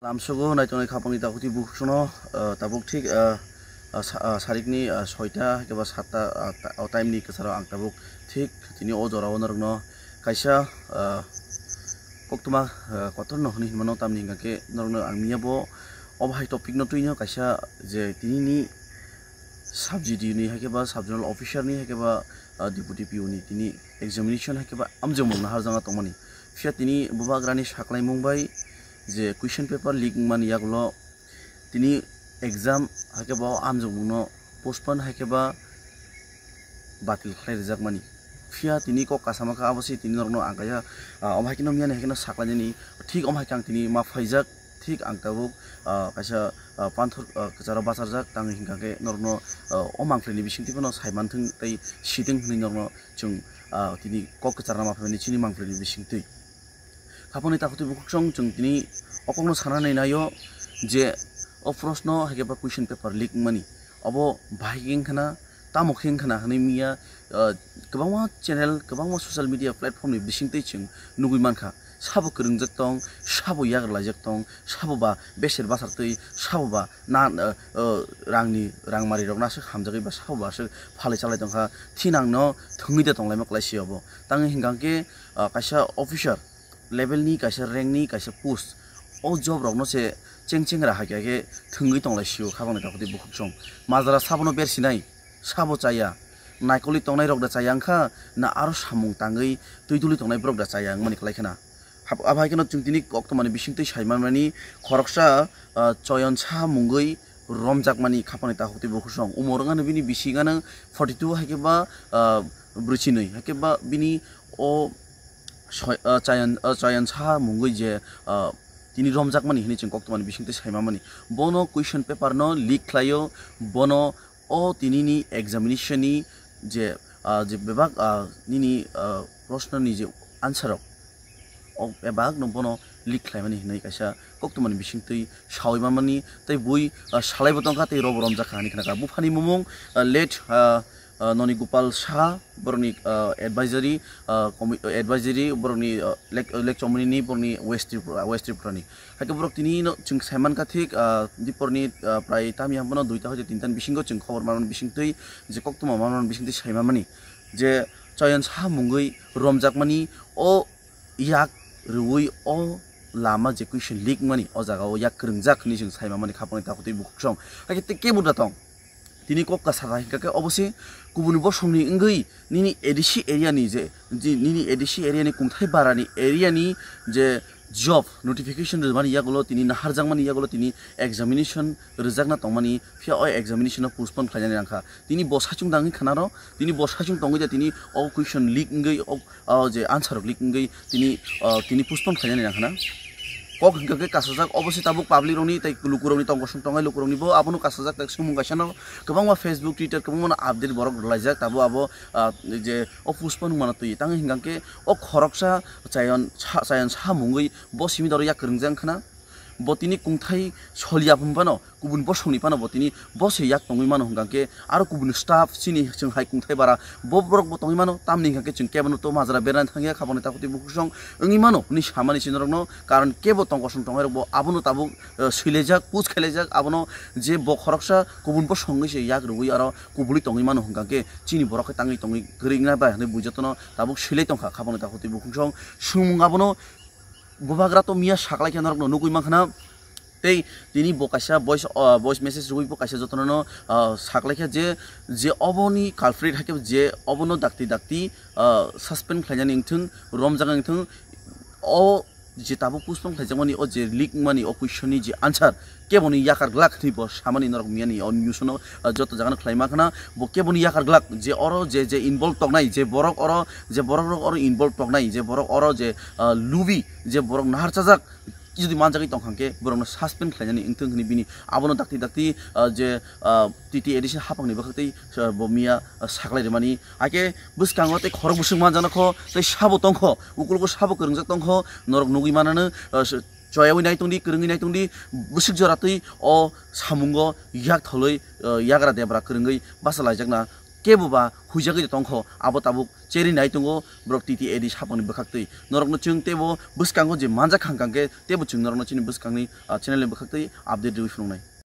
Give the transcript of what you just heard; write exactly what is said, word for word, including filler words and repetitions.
Tamsogo naitongnai khapangni takhukti bukhuksono, ah, tabuk thik, ah, ah, sa-, ah, sarikni, ah, soita haikhe ba satta, ah, ta-, o time ni kwcharo ang tabuk thik tini o jorao norokno kaisa, ah, koktwma, ah, kotorno hwnwi hinmano, tamni hwnkha khe norokno ang miya bo obo hai topic no twino kaisa je tinini sub G D ni haikhe ba sub zonal officer ni haikhe ba, ah, deputy P O ni tini examination haikhe ba amjokmung naharjakna tongmani. Phiya tini bubagrani saklaimung bai je question paper leak wngmani yagulo tini exam haikhe ba o amjokmungno postpone haikhe ba batil khlai rijakmani. Phiya tini kok kasama kha abo se tini norokno ang kaisa, ah, omo hai kheno miyani hai kheno saklainani thik omo hai khe ang tini ma phaijak. Thik ang tabuk, ah, kaisa, ah, panthor, ah, kwcharo bacharjak tangwi hwnkha khe norokno, ah, o mangphlini bisingtwi phano sai manthwng tei sitwng hwnwi norokno chwng, ah, tini kok kwcharna ma phaimani chini mangphlini bisingtwi. Khapangni takhukti bukhuksono chwng tini o kokno sanani naio je o proshno haikhe ba question paper leak wngmani obo bahai khe wngkhana, tamo khe wngkhana hwnwi miya, ah, kwbangma channel, kwbangma social media platform ni bisingtwi chwng nugwi mankha. Sabo kwrwngjak tong, sabo yakarlaijak tong, sabo ba beser bachar twi, sabo ba na, ah, ah, rangni, rangmari rok naswk hamjagwi ba sabo ba aswk phalwi chalai tongkha, thinangno thwngwi de tonglaima kwlaisi obo. Tangwi hwnkha khe, ah, kaisa officer level ni, kaisa rank ni, kaisa post, o job rokno se cheng cheng ra hai khe thwngwi tonglaisio khapangni takhukti bukhuksong. Majra sabono bersinai, sabo chaya, naikolwi tongnai rok da chaya wngkha, na aro samung tangwi twi duli tongnai borok da chaya wngmani kwlai khna. Hap-, abo hai kheno chwng tini koktwmani bisingtwi sai manmani khoroksa, ah, Choyon Saha mungwi romjakmani khapangni takhukti bukhuksong. Umor wngano bini bising ano forty two hai khe ba, ah, brwchinwi hai khe ba bini o soi-, ah, Chayan, ah, Chayan Saha mungwi je, ah, tini romjakmani hwnwi chwng koktwmani bisingtwi sai manmani. Bono question paper no leak khlaio, bono o tinini examination ni je, ah, je bebak, ah, nini, ah, proshno ni je answer rok, o bebak no bono leak khlaimani hwnwi kaisa koktwmani bisingtwi sawi manmani, tei bui, ah, salaibo tongkha tei robo romjakha hwnwi khnakha. Buphani mumung, ah, late, ah, ah, Noni Gopal Saha, borokni, ah, advisory, ah, komi-, advisory, borokni, ah, lek-, lek chomoni ni borokni West Tripura, West Tripura ni. Hai khe borok tini no chwng sai mankha thik, ah, diporni, ah, prai tamya bono duita hoite tinta ni bisingo chwng khobor manmani bisingtwi je koktwma manmani bisingtwi sai manmani je Choyon Saha mungwi romjakmani o yak rwui o lama je question leak wngmani o jaga o yak kwrwngjak hwnwi chwng sai manmani khapangni takhukti bukhuksong. Hai khe tei kebo da tong. Tini kok kasa hai khe obo se kubuni bosongni wngwi nini A D C area ni je, je nini A D C area ni kungthai bara ni area ni je job notification rwmani yagulo tini naharjakmani yagulo tini examination rwjakna tongmani, phiya o examination no postpone khlainani nangkha. Tini bo saichung dangwi khanaro, tini bo saichung tongwi da tini o question leak wngwi o o je answer rok leak wngwi tini, ah, tini postpone khlainani nangkhana. Kok hwnkha khe kasajak obo se tabuk public rokni tei lukurokni tong kosong tongnai lukurokni bo abono kasajak tak swngmung kaisa no kwbangma Facebook, Twitter kwbangma no update borok rwlaijak tabuk abo, ah, je o postpone wngmano twi tangwi hwnkha khe o khoroksa Chayon Sa-, Chayon Saha mungwi bo simi doro yak kwrwngjak wngkhana. Bo tini kungthai soliya phano kubun bosongni phano bo tini bo se yak tongwi mano hwnkha khe aro kubun staff chini chwng hai kungthai bara bo borok bo tongwi mano tamni hwnkha khe chwng kebono to majra berani thangya khaboni takhukti bukhuksong wngwi mano hwnwi samani sinorokno karon kebo tong kosong tongnai rok bo abono tabuk, eh, swilaijak puj khailaijak abono je bo khoroksa kubun bosongni se yak rwui aro kubulwi tongwi mano hwnkha khe chini borok khe tangwi tongwi kwrwi wngna bai hwnwi bui jotono tabuk swilai tongkha khaboni takhukti bukhuksong swngmung abono Bubagra to miya saklai khe norokno nugwi mankha na. Tei tini bo kaisa voice, ah, voice message rwui bo kaisa jotono no, ah, saklai kha je, je oboni culprit hakhe je obono dakti dakti, ah, suspend khlainani wngthung, romjaknai wngthung, o je tabuk postpone khlaijakmani o je leak wngmani o question ni je answer keboni yakar glak hwnwi bo samani norok miyani o news no, ah, joto jagano khlaima khna bo keboni yakar glak je oro je, je involve tongnai je borok oro je borok rok oro involve tongnai je borok oro je, ah, lubi je borok naharchajak jodi manjagwi tongkha hwnkhe borokno suspend khlainani wngthung hwnwi bini abono dakti dakti, ah, je, ah, T T A D C haphangni bwkhak tei, ah, bo miya, ah, saklai rwmani. Hakhe bwskango tei khorok bwswk manjaknai kho tei sabo tongkho, ukulgo sabo kwrwngjak tongkho, norok nugwi manano, ah, s-, choyaui naitongdi, kwrwngwi naitongdi, bwswk jora twi o samungo yak tholwi, ah, yagra debra kwrwngwi bachalaijak na kebo ba huijagwi tongkho, abo tabuk cheri nai tongo borok T T A D sapangni bwkhaktwi. Norokno chwng teibo bwskango je manjak hang kang khe teibo chwng norokno chini bwskangni, ah, channel ni bwkhaktwi update rwui phunuknai.